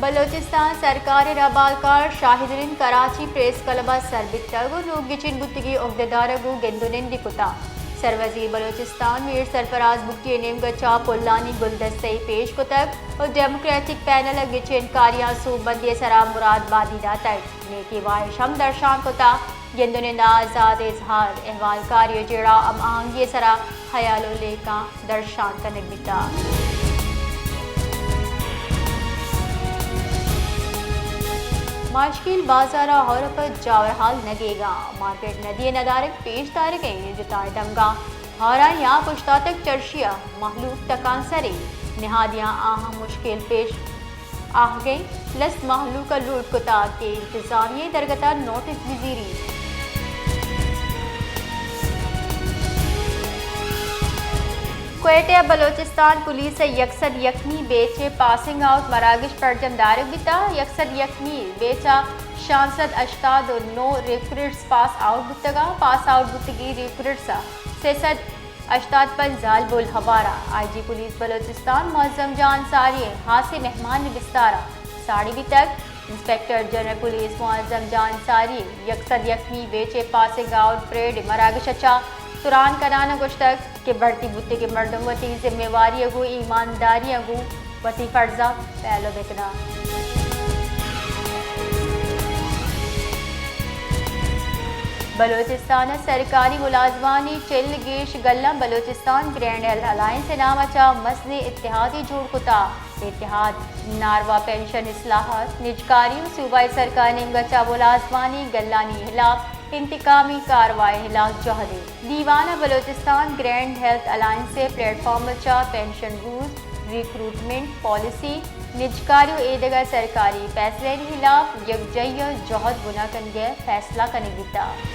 بلوچستان سرکار ء ربالکار شاہد رند کراچی پریس کلب ء سر بیتگ ء نوک گچین بوتگیں عہدیدار ء گوں گند ء نندی کتگ۔ سروزیر بلوچستان میر سرفراز بگٹی ء نیمگ ء چہ پلانی گلدستہ یے پیش کتگ ء ڈیموکریٹک پینل ء گچین کاریاں سوبمندی ء سرا مراد بادی داتگ۔ نیکی واہش ہم درشان کتگ۔ گند ء نند ء آزاد اظہار، احوالکاری ء جیڑہ ہم آہنگی ء سرا ہیال ء لیکاں درشان کنگ بیتگ۔ ماشکیل بازار ء ہور ء پد جاورحال نگیگ ء مارکیٹ ندی ء ندارگ پیش دارگ ء انت۔ جتائیں دمگاں ہور ء یاپ اوشتاتگ، چرشی ء مہلوک تکانسر انت۔ نہادیاں آہاں مشکل پیش آہگیں لس مہلوک ء لوٹ کتگ کہ انتظامیہ ء درگت ء نوٹس بزیری۔ کوئٹہ ء بلوچستان پولیس ء یک سد یکمی بیچ ء پاسنگ آؤٹ مراگش پرجم دارگ بیتگ۔ یک سد یکمی بیچ ء شانزدہ سد ہشتاد ء نو ریکروٹس پاس آؤٹ بوتگ ء پاس آؤٹ بوتگیں ریکروٹس ء سئے سد ہشتاد پنچ زالبول ہوار ء۔ آئی جی پولیس بلوچستان معظم جان انصاری ء ہاسیں مہمان ء بستار ء ساڑی بیتگ۔ انسپکٹر جنرل پولیس معظم جان انصاری ء یک سد یکمی بیچ ء پاسنگ آؤٹ پریڈ ء مراگش ء چہ تران کنان ء گوشتگ کہ بھرتی بوتگیں مردم وتی ذمہ واری ء گوں ایمانداری ء گوں وتی فرض ء پیلو بہ کناں۔ بلوچستان ء سرکاری ملازمانی چل گیش گلاں بلوچستان گرینڈ ہیلتھ الائنس ء نام ء چہ مزنیں اتحادے جوڑ کتگ۔ اتحاد ناروا پنشن اصلاحات، نجکاری ء صوبائی سرکار ء نیمگ ء چہ ملازمانی گلانی ہلاپ انتقامی کاروائی ء ہلاپ جہد انت۔ دیوان ء بلوچستان گرینڈ ہیلتھ الائنس ء پلیٹ فارم ء چہ پنشن رولز، ریکروٹمنٹ پالیسی، نجکاری ء ایدگہ سرکاری پیسلہانی ہلاپ یکجائی ء جہد بنا کنگ ء فیصلہ کنگ بیتگ۔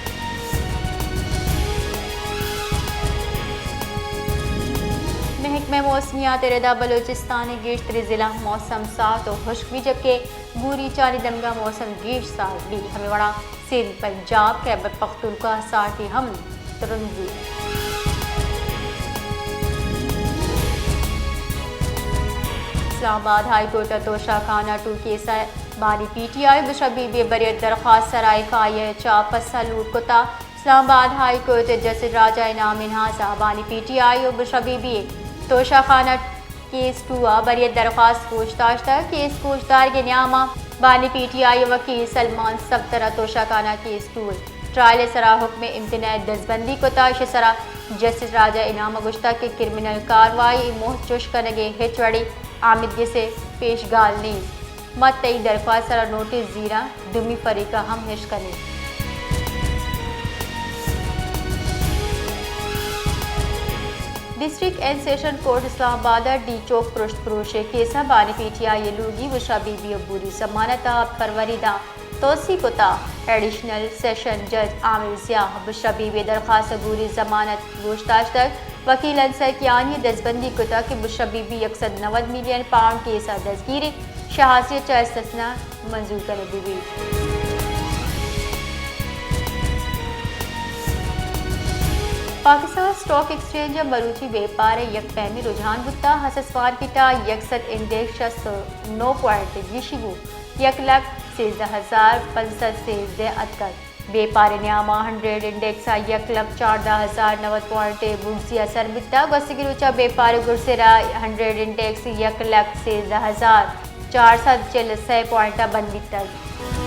محکمہ موسمیات ء ردا بلوچستان ء گیشتریں ضلع موسم سارت ء ہشک بیت، جبکہ بوریچانی دمگا موسم گیش سارت بیت۔ ہمے وڑا سیری پنجاب، خیبر پختونخوا سارتی ہم ترند بیت۔ اسلام آباد ہائی کورٹ ء توشہ خانہ ٹو کیس ء بانی P T I Bushra be be ء بریت درخواست سرا ایف آئی آر ء چہ پسہ لوٹ کتگ۔ اسلام آباد ہائی کورٹ ء جسٹس راجہ انعام انہاز ء بانی پی ٹی آئی ء بشرا بی بی ء توشہ خانہ کیس ٹو ء بریت درخواست گوش داشتگ۔ کیس گوش دارگ ء نیام ء بانی پی ٹی آئی ء وکیل سلمان صفدر ء توشہ خانہ کیس ٹو ء ٹرائل ء سرا حکم امتناع ء دزبندی کتگ۔ ایشی ء سرا جسٹس راجہ انعام ء گوشتگ کہ کرمنل کاروائی ء موہ چش کنگ ء ہچ وڑیں آمیدگس ء پیش گال نیست۔ ما تئی درخواست ء سرا نوٹس زیراں، دومی فریق ء ہم اش کنیں۔ ڈسٹرکٹ اینڈ سیشن کورٹ اسلام آباد ء ڈی چوک پرشت پروش ء کیس ء بانی پی ٹی آئی ء لوگی بشرا بی بی ء بوری ضمانت ء ہپت فروری داں توسیع کتگ۔ ایڈیشنل سیشن جج عامر ضیاء بشرا بی بی ء درخواست ء بوری ضمانت گوش داشتگ۔ وکیل انصر کیانی ء دزبندی کتگ کہ بشرا بی بی یک سد نود ملین پاؤنڈ کیس ء دزگیر انت، شہازی ء چہ استثنا منظور کنگ بہ بیت۔ پاکستان اسٹاک ایکسچینج ء مروچی بیپار ء یک پیمی رجحان بوتگ، اساس مارکیٹ ء یک سد انڈیکس شست ء نو پوائنٹ گیشی بوت، یک لکھ سیزدہ ہزار پنچ سد سیزدہ اتکگ۔ بیپار ء نیام ء ہنڈریڈ انڈیکس ء یک لکھ چاردہ ہزار نود پوائنٹ ء بگزی ء سر بیتگ۔ گوستگیں روچ ء بیپار ء گڈسر ء ہنڈریڈ انڈیکس یک لکھ سیزدہ ہزار چار سد چل ء سئے پوائنٹ ء بند بیتگ۔